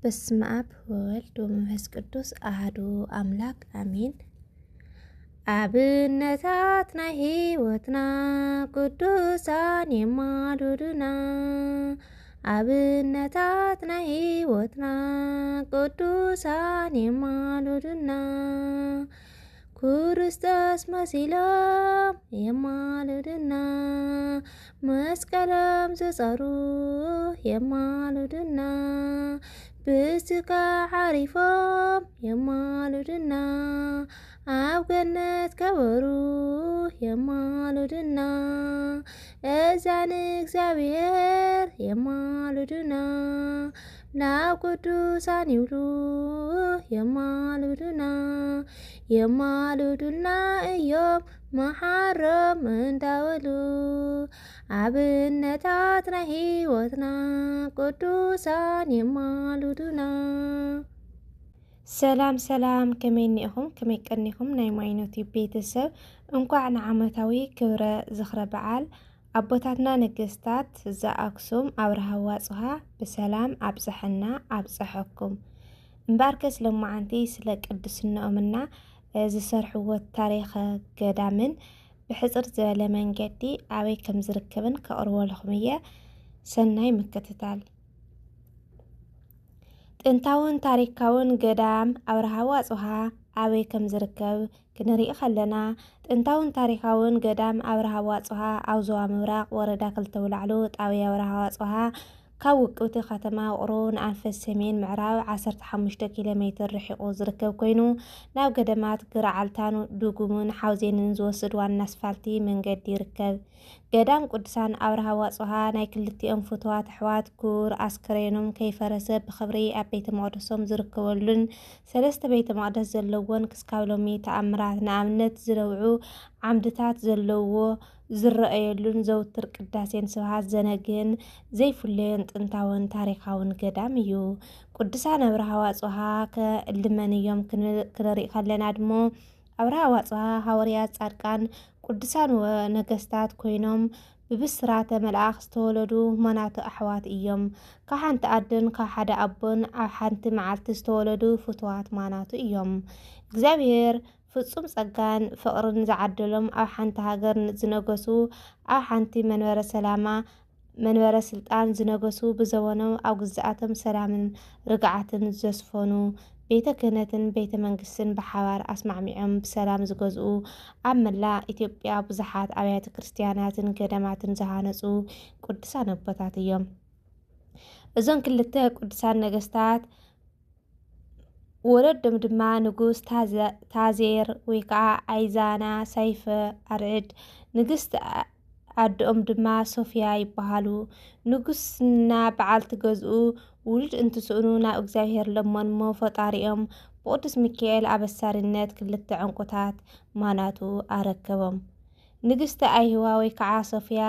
በስመ አብ ወወልድ ወመንፈስ ቅዱስ አሐዱ አምላክ አሜን። ኣብነታት ናይ ህይወትና ቅዱሳን የማሉዱና። ኣብነታት ናይ ህይወትና ቅዱሳን የማሉዱና። ክርስቶስ መሲሎም የማሉዱና። መስቀሎም ዝጸሩ የማሉዱና። ብስጋ ዓሪፎም የማሉዱና። ኣብ ገነት ከበሩ የማሉዱና። እዛ ንእግዚኣብሔር የማሉዱና። ናብ ቅዱሳን ይብሉ የማሉዱና። የማሉዱና እዮም መሓሮም እንዳበሉ። ኣብነታት ናይ ህይወትና ቅዱሳን የማሉዱና። ሰላም ሰላም፣ ከመይ እኒኢኹም? ከመይ ቀኒኹም? ናይ ማይኖት ቤተሰብ፣ እንኳዕ ንዓመታዊ ክብረ ዝኽረ በዓል ኣቦታትና ነገስታት ዘኣክሱም ኣብርሃ ዋጽሃ ብሰላም ኣብጽሐና ኣብጽሐኩም። እምበኣርከስ ሎማዓንቲ ስለ ቅድስንኦምና ዝሰርሕዎ ታሪኸ ገዳምን ብሕጽር ዝበለ መንገዲ ኣበይ ከም ዝርከብን ከቕርበልኹም እየ። ሰናይ ምክትታል። ጥንታውን ታሪካውን ገዳም ኣብርሃ ዋጽሃ ኣበይ ከም ዝርከብ ክንርኢ ከለና፣ ጥንታውን ታሪካውን ገዳም ኣብርሃ ዋጽሃ ኣብ ዞባ ምብራቕ ወረዳ ክልተ ውላዕሎ ጣብያ ኣብርሃ ዋጽሃ ካብ ውቅብቲ ከተማ ውቕሮ ንኣንፈት ሰሜን ምዕራብ ዓሰርተ ሓሙሽተ ኪሎ ሜትር ርሒቑ ዝርከብ ኮይኑ፣ ናብ ገዳማት ግርዓልታን ድጉምን ሓውዜንን ዝወስድ ዋና ኣስፋልቲ መንገዲ ይርከብ። ገዳም ቅዱሳን ኣብርሃ ዋጽሃ ናይ ክልቲኦም ፍቱዋት ኣሕዋት ክቡር ኣስከሬኖም ከይፈረሰ ብኽብሪ ኣብ ቤተ መቕደሶም ዝርከበሉን ሰለስተ ቤተ መቕደስ ዘለዎን ክስካብ ሎሚ ተኣምራት ንኣብነት ዝነብዑ ዓምድታት ዘለዎ ዝረኣየሉን ዘውትር ቅዳሴን ስብሃት ዘነግህን ዘይፍለዮን ጥንታውን ታሪኻውን ገዳም እዩ። ቅዱሳን ኣብርሃ ዋጽሃ ከእልመን እዮም ክንብል ክንርኢ ከለና ድሞ ኣብርሃ ዋጽሃ ሃዋርያት ጻድቃን ቅዱሳን ወነገስታት ኮይኖም ብብስራተ መልኣኽ ዝተወለዱ ማናቱ ኣሕዋት እዮም። ካብ ሓንቲ ኣደን ካብ ሓደ ኣቦን ኣብ ሓንቲ መዓልቲ ዝተወለዱ ፍቱዋት ማናቱ እዮም። እግዚኣብሔር ፍጹም ጸጋን ፍቕርን ዝዓደሎም ኣብ ሓንቲ ሃገር ዝነገሱ ኣብ ሓንቲ መንበረ ሰላማ መንበረ ስልጣን ዝነገሱ ብዘበኖም ኣብ ግዝኣቶም ሰላምን ርግዓትን ዘስፈኑ ቤተ ክህነትን ቤተ መንግስትን ብሓባር ኣስማዕሚዖም ብሰላም ዝገዝኡ ኣብ መላእ ኢትዮጵያ ብዙሓት ኣብያተ ክርስቲያናትን ገዳማትን ዝሃነጹ ቅዱሳን ኣቦታት እዮም። እዞም ክልተ ቅዱሳን ነገስታት ወለዶም ድማ ንጉስ ታዘ- ታዜር ወይ ከዓ ኣይዛና ሳይፈ ኣርዕድ፣ ንግስቲ ኣ- ኣደኦም ድማ ሶፍያ ይበሃሉ። ንጉስና በዓልቲ ገዝኡ ውሉድ እንትስእኑ ናብ እግዚኣብሔር ለመንሞ ፈጣሪኦም ብቅዱስ ሚካኤል ኣበሳሪነት ክልተ ዕንቁታት ማናቱ ኣረከቦም። ንግስቲ ኣይህዋ ወይ ከዓ ሶፍያ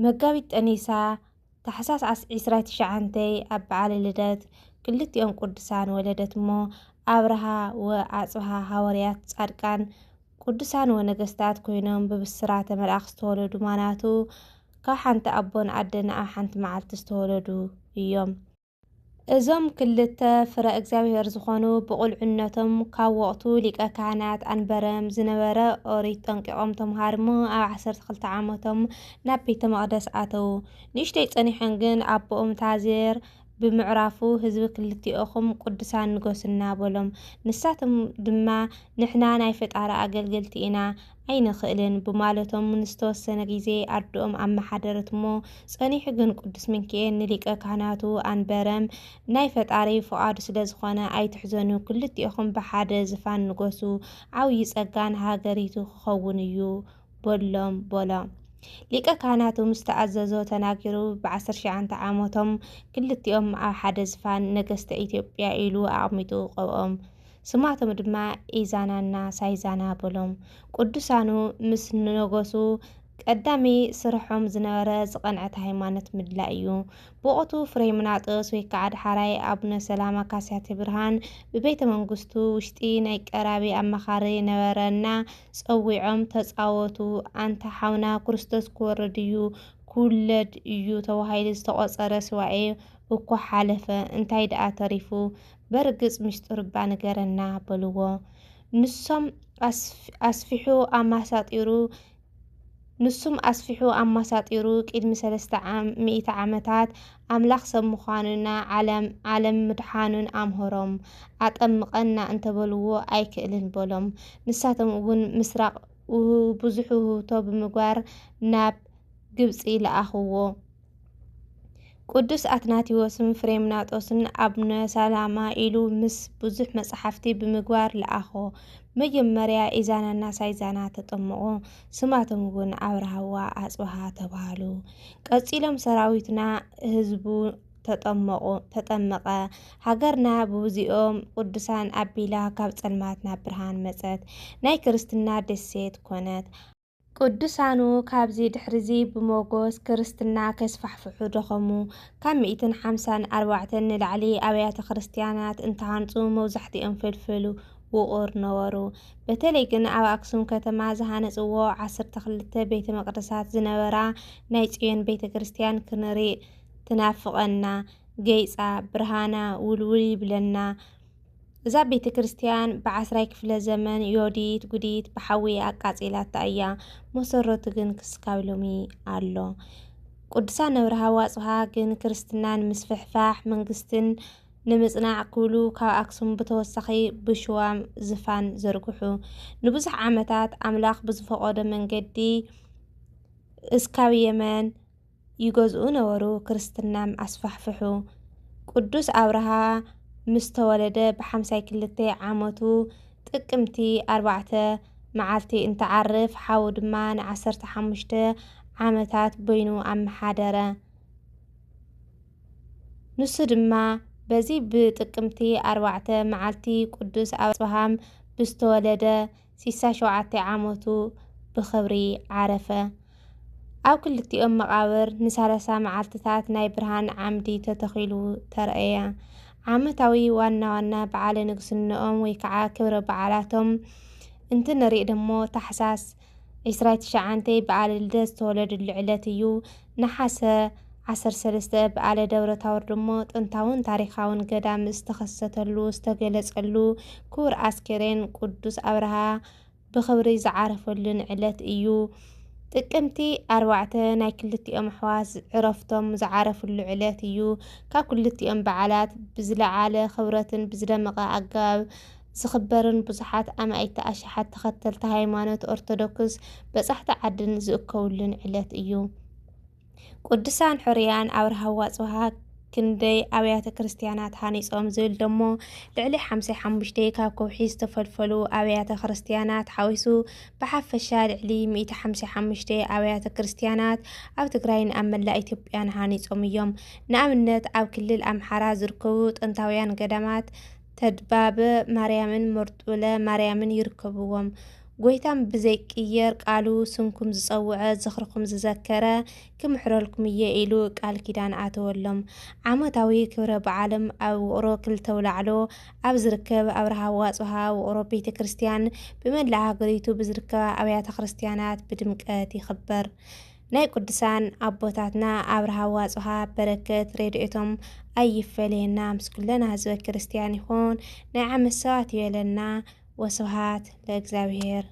መጋቢት ጠኒሳ ታሕሳስ ዓስ- ዕስራ ትሽዓተ ኣብ በዓለ ልደት ክልቲኦም ቅዱሳን ወለደት እሞ ኣብርሃ ወኣጽብሃ ሃዋርያት ጻድቃን ቅዱሳን ወነገስታት ኮይኖም ብብስራተ መልኣኽ ዝተወለዱ ማናቱ ካብ ሓንቲ ኣቦን ኣደን ኣብ ሓንቲ መዓልቲ ዝተወለዱ እዮም። እዞም ክልተ ፍረ እግዚኣብሔር ዝኾኑ ብቑልዕነቶም ካብ ወቕቱ ሊቀ ካህናት ኣንበረም ዝነበረ ኦሪት ጠንቂቖም ተምሃርሞ ኣብ ዓሰርተ ክልተ ዓመቶም ናብ ቤተ መቕደስ ኣተዉ። ንእሽተይ ጸኒሖም ግን ኣቦኦም ታዜር ብምዕራፉ ህዝቢ ክልቲኦኹም ቅዱሳን ንገሱና በሎም። ንሳቶም ድማ ንሕና ናይ ፈጣሪ ኣገልገልቲ ኢና ኣይንኽእልን ብማለቶም ንዝተወሰነ ግዜ ኣደኦም ኣመሓደረት እሞ ጸኒሑ ግን ቅዱስ ሚካኤል ንሊቀ ካህናቱ ኣንበረም ናይ ፈጣሪ ፍቓዱ ስለ ዝኾነ ኣይትሕዘኑ ክልቲኦኹም ብሓደ ዝፋን ንገሱ ዓብዪ ጸጋ ንሃገሪቱ ክኸውን እዩ በሎም በሎ። ሊቀ ካህናቱ ምስ ተኣዘዞ ተናጊሩ ብዓሰርተ ትሽዓተ ዓመቶም ክልቲኦም ኣብ ሓደ ዝፋን ነገስተ ኢትዮጵያ ኢሉ ኣቐሚጡ ቀብኦም። ስማቶም ድማ ኢዛናና ሳይዛና በሎም። ቅዱሳኑ ምስ ንነገሱ ቀዳሚ ስርሖም ዝነበረ ዝቐንዐት ሃይማኖት ምድላይ እዩ። ብወቕቱ ፍሬምናጦስ ወይ ከዓ ዳሕራይ ኣቡነ ሰላማ ካሳቴ ብርሃን ብቤተ መንግስቱ ውሽጢ ናይ ቀራቢ ኣማኻሪ ነበረና ጸዊዖም ተጻወቱ ኣንታ ሓውና ክርስቶስ ክወርድ እዩ ክውለድ እዩ ተባሂሉ ዝተቖጸረ ስዋኤ እኳ ሓለፈ፣ እንታይ ደኣ ተሪፉ? በርግጽ ምስጢሩ እባ ንገረና በልዎ። ንሶም ኣስፍ-፣ ኣስፊሑ ኣማሳጢሩ፣ ንሱም ኣስፊሑ ኣማሳጢሩ ቅድሚ ሰለስተ ዓም-፣ ሚእቲ ዓመታት ኣምላኽ ሰብ ምዃኑና ዓለም፣ ዓለም ምድሓኑን ኣምሆሮም። ኣጠምቐና እንተበልዎ ኣይክእልን በሎም። ንሳቶም እውን ምስራቕ ውህ-፣ ብዙሕ ውህብቶ ብምግባር ናብ ግብጺ ለኣኽዎ። ቅዱስ ኣትናቴዎስን ፍሬምናጦስን ኣቡነ ሰላማ ኢሉ ምስ ብዙሕ መጻሕፍቲ ብምግባር ለኣኾ። መጀመርያ ኢዛናና ሳይዛና ተጠመቑ። ስማቶም እውን ኣብርሃዋ ኣጽብሃ ተባሃሉ። ቀጺሎም ሰራዊትና ህዝቡ ተጠመቑ፣ ተጠመቐ። ሃገርና ብብዚኦም ቅዱሳን ኣቢላ ካብ ጸልማት ናብ ብርሃን መጸት። ናይ ክርስትና ደሴት ኮነት። ቅዱሳኑ ካብዚ ድሕሪዚ ብሞጎስ ክርስትና ከስፋሕፍሑ ደኸሙ። ካብ ሚእትን ሓምሳን ኣርባዕተን ንላዕሊ ኣብያተ ክርስቲያናት እንተሃንጹ፣ መብዛሕትኦም ፍልፍል ውቑር ነበሩ። በተለይ ግን ኣብ ኣክሱም ከተማ ዝሃነጽዎ ዓሰርተ ክልተ ቤተ መቕደሳት ዝነበራ ናይ ጽዮን ቤተ ክርስቲያን ክንርኢ ትናፍቐና። ገይጻ፣ ብርሃና ውልውል ይብለና። እዛ ቤተ ክርስቲያን ብዓስራይ ክፍለ ዘመን ዮዲት ጉዲት ብሓዊ ኣቃጺላታ እያ። መሰረቱ ግን ክስካብ ሎሚ ኣሎ። ቅዱሳን ኣብርሃ ዋጽሃ ግን ክርስትና ንምስፍሕፋሕ መንግስትን ንምጽናዕ ክብሉ ካብ ኣክሱም ብተወሳኺ ብሽዋ ዝፋን ዘርግሑ። ንብዙሕ ዓመታት ኣምላኽ ብዝፈቐዶ መንገዲ እስካብ የመን ይገዝኡ ነበሩ፣ ክርስትናም ኣስፋሕፍሑ። ቅዱስ ኣብርሃ ምስ ተወለደ ብሓምሳይ ክልተ ዓመቱ ጥቅምቲ ኣርባዕተ መዓልቲ እንትዓርፍ፣ ሓዉ ድማ ንዓሰርተ ሓሙሽተ ዓመታት በይኑ ኣመሓደረ። ንሱ ድማ በዚ ብጥቅምቲ ኣርባዕተ መዓልቲ ቅዱስ ኣብርሃም ብዝተወለደ ስሳ ሸውዓተ ዓመቱ ብኽብሪ ዓረፈ። ኣብ ክልቲኦም መቓብር ንሰላሳ መዓልትታት ናይ ብርሃን ዓምዲ ተተኺሉ ተረእየ። ዓመታዊ ዋና ዋና በዓለ ንግስንኦም ወይ ከዓ ክብረ በዓላቶም እንትንርኢ ደሞ፣ ታሕሳስ ዕስራን ትሽዓተን በዓለ ልደት ዝተወለድሉ ዕለት እዩ። ነሓሰ ዓሰርተ ሰለስተ በዓለ ደብረ ታቦር ደሞ ጥንታውን ታሪኻውን ገዳም ዝተኸሰተሉ፣ ዝተገለጸሉ፣ ክቡር ኣስከሬን ቅዱስ ኣብርሃ ብኽብሪ ዝዓረፈሉን ዕለት እዩ። ጥቅምቲ ኣርባዕተ ናይ ክልቲኦም ኣሕዋት ዕረፍቶም ዝዓረፍሉ ዕለት እዩ። ካብ ክልቲኦም በዓላት ብዝለዓለ ክብረትን ብዝደመቐ ኣገባብ ዝኽበርን ብዙሓት ኣማኢቲ ኣሽሓት ተኸተልቲ ሃይማኖት ኦርቶዶክስ በጻሕቲ ዓድን ዝእከብሉን ዕለት እዩ። ቅዱሳን ሕሩያን ኣብርሃ ዋጽሃ ክንደይ ኣብያተ ክርስቲያናት ሃኒጾም ዝብል ደሞ፣ ልዕሊ ሓምሳ ሓሙሽተ ካብ ከውሒ ዝተፈልፈሉ ኣብያተ ክርስቲያናት ሓዊሱ፣ ብሓፈሻ ልዕሊ ሚእቲ ሓምሳ ሓሙሽተ ኣብያተ ክርስቲያናት ኣብ ትግራይን ኣብ መላእ ኢትዮጵያን ሃኒጾም እዮም። ንኣብነት፣ ኣብ ክልል ኣምሓራ ዝርከቡ ጥንታውያን ገዳማት ተድባበ ማርያምን መርጡለ ማርያምን ይርከብዎም። ጎይታም ብዘይቅየር ቃሉ ስምኩም ዝጸውዐ፣ ዝኽርኩም ዝዘከረ፣ ክምሕረልኩም እየ ኢሉ ቃል ኪዳን ኣተወሎም። ዓመታዊ ክብረ በዓሎም ኣብ ውቕሮ ክልተ ኣውላዕሎ ኣብ ዝርከብ ኣብርሃ ዋጽሃ ውቕሮ ቤተ ክርስቲያን ብመላእ ሃገሪቱ ብዝርከባ ኣብያተ ክርስቲያናት ብድምቀት ይኽበር። ናይ ቅዱሳን ኣቦታትና ኣብርሃ ዋጽሃ በረከት ረድኤቶም ኣይፈለየና፣ ምስ ኩለና ህዝበ ክርስቲያን ይኹን። ናይ ዓመት ሰባት ይበለና። ወስብሃት ለእግዚኣብሔር።